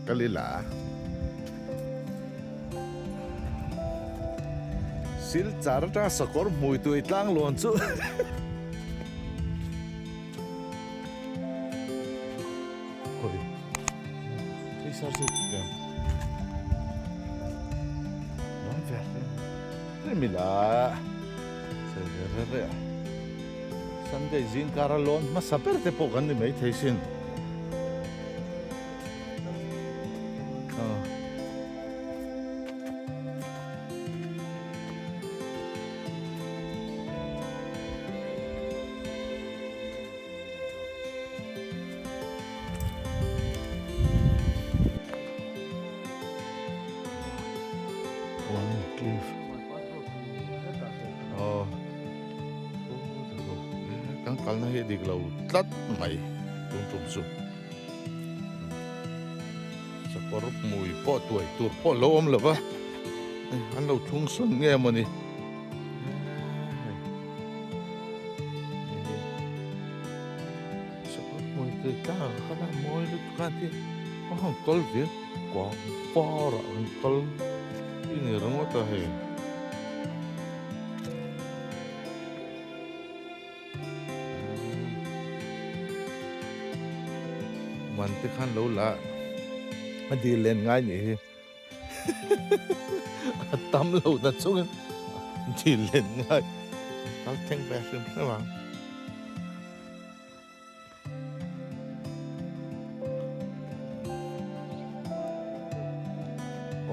Kalila. Silchar atanga sakawr hmui tui tlang lawn chu. Khawi Theisar chu em Lawn ve hle hle mila Sawi ve re re a Sunday zingkara lawn hmasa ber te pawh kan ni maithei sin. Kan kalna hi dik lo tlat mai tum tum chu. Sakawr hmui pawh tuai tur pawh lo awm lo va, an lo thlung sawn nge mawni. Sakawr hmui tui tlang ang kha la mawi lutuk a ti a han kal ve kuang par ah an kal i ni ringawt a hei. Man te khan lo la a dil len ngai nih hi a tam lo na chungin dil len ngai kal thleng ve hrim hrim ang.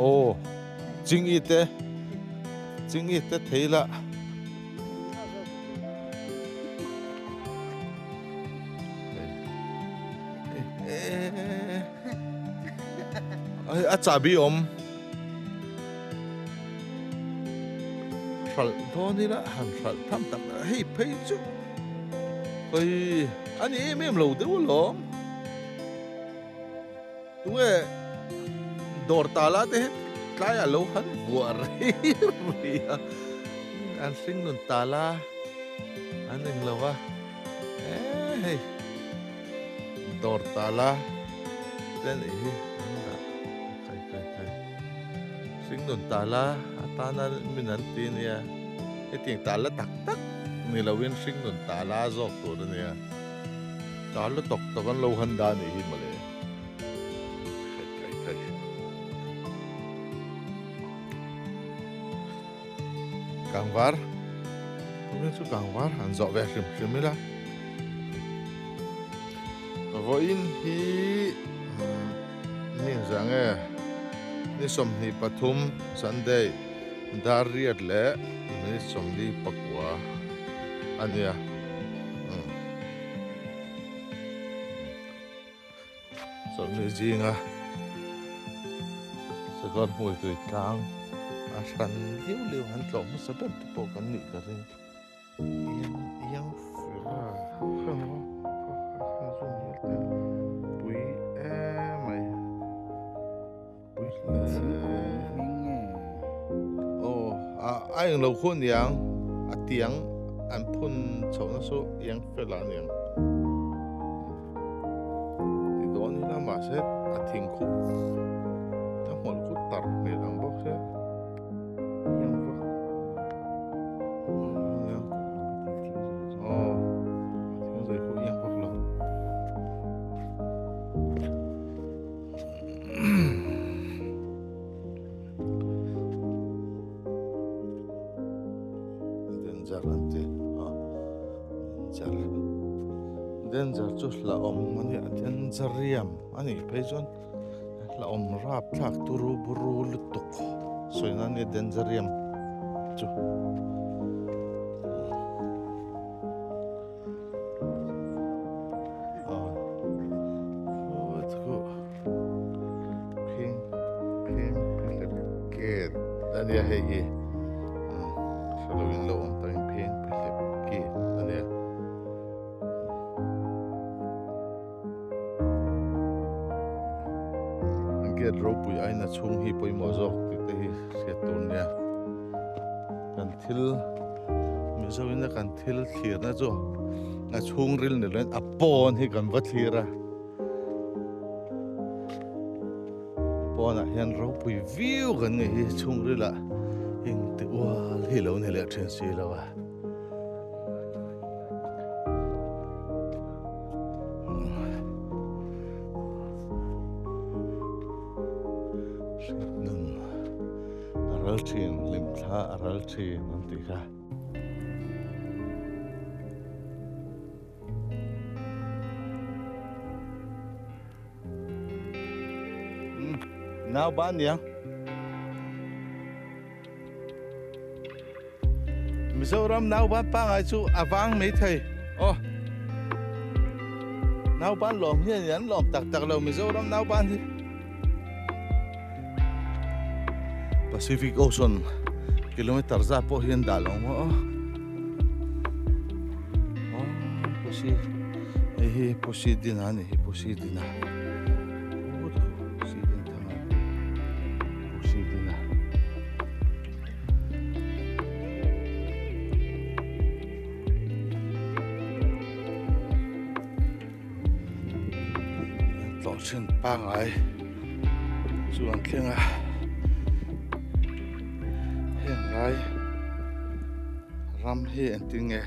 Aw ching i te ching i te thei la a chahbi awm hralh dawn ila han hralh tham tak hei phei chu. Hei a ni em em lo deuh alawm. Tunge dawr tala te hi tlaiah lo han vuah rei rei a. An hring nun tala an eng lo va. Eee hei dawr tala te nih hi an dah kai kai kai. Hring nun tala atana min an ti ania. Hetiang tala tak tak ni loin hringnun tala zawk tur a nia. Tala tak tak an lo han dah a nih hi mawle. Kai kai kai. Kangvar. Tumin chu kangvar han zawh ve hrim hrim ila. Vawiin hi ni engzah nge ni 23 Sunday. Dar riat leh minute 49 a nia. Chawlhni zinga sakawr hmui tui tlang a hran liu liu han tlawh hmasa ber te pawh kan nih ka ring. Pui em mai. A eng lo khu aniang a tiang an phun chhoh na chu eng fel ah aniang ti dawn ila mahse a thing khup a hmawlh khup tar hmel ang bawk se eng vak aw a thing zai khup eng vak lo. Danger an ti a danger danger chu hlauhawm a nia dangerium a nih phei chuan hlauhawm rapthlak turu buru lutuk sawi nan nia dangerium chu. Ania hei hi hrelo in lo awm takin pheng phehlep ki ania. Gate ropui aina chhung hi pawimawh zawk tih te hi hriat tur ania. Kan thil Mizo in a kan thil thlirna chu a chhungril ni loin a pawn hi kan va thlir a. Pawnah hian ropui viau kan ngei hi chhungrilah engti ual hi lo ni leh thin si lo a. Hriatnun a ral thin, hlimthla a ral thin an tih kha. Nau ban niang. Mizoram nau ban pangai chu a vang mai thei. Aw. Nau ban lawm hi ani an lawm tak tak lo Mizoram nau ban hi. Pacific Ocean kilometer za pawh hian dah lo maw aw. Aw Posi hei hi Posi din a ni hi Posi din a. Posi din thang a Posi din a. Tlawh thin pangai chu an thleng a heng lai ram hi engtin nge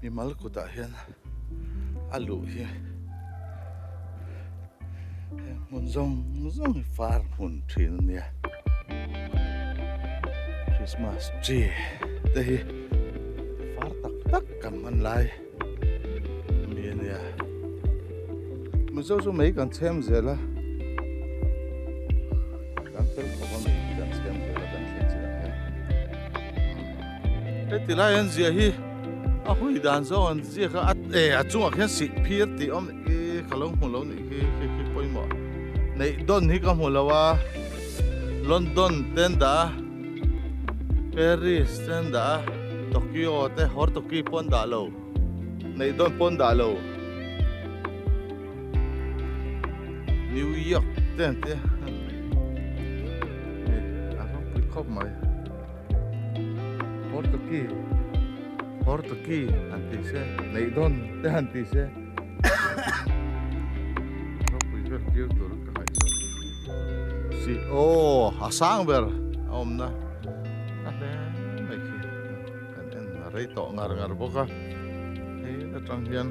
mimal kutah hian a luh hi heng hmun zawng zawng hi far hmun thin a nia Christmas tree te hi far tak tak kan hman lai. Mi a nia. Mizo chu mei kan chhem zel a. Kan fel khawp a mei kan chhem zel a kan thlen chiah hian. Heti lai an ziah hi a hui dan zawng an ziak a e a chungah khian sih phir tih awm nih hi ka lo hmu lo nih khi khi khi pawimawh neih dawn hi ka hmu lo a London te an dah a. Paris te an dah a, Tokyo te Hortoki pawh an dah lo, neih dawn pawh an dah lo, New York te an ti a, hei a ropui khawp mai, Hortoki Hortoki han ti se, neih dawn te han ti se, ropui vel tir tur ka ngaihtuah si aw a sang ber. A awmna a hle mai khi kan en rei tawh ngar ngar bawk a hei atang hian.